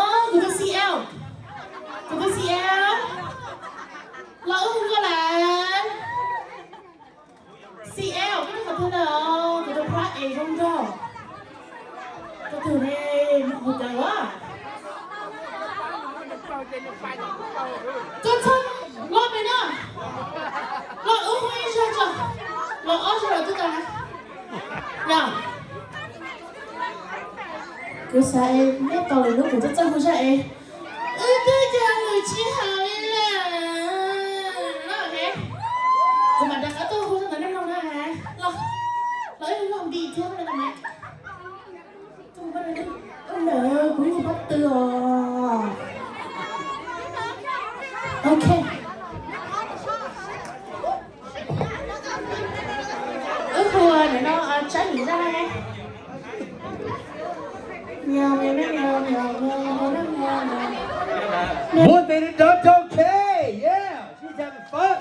Ov, kuv tus C L, kuv tus C L, los wb hu nkauj lawm. C L, koj nyob qhov twg na? Kuv tus phab es zoo nraug. Koj tus ne, mus kuv cawv as. Koj txhob los pem no, los wb hu ib zaug tso, los ob zaug los twb tau na. Yog, kuv xav es neb tau lwm hnub kuv txawj txawj hu zaj es wb twb cog lus tsis haum li lawm. Kuv mam rov qab tuaj hu zaj ntawd nej mloog na. Los, los ib lub npi thiab na. Ntawd kuv hu pob tw os. Ok. Wb hu ntawm no, tsab nim zaj ne. Move it, don't, don't care, yeah, she's having fun.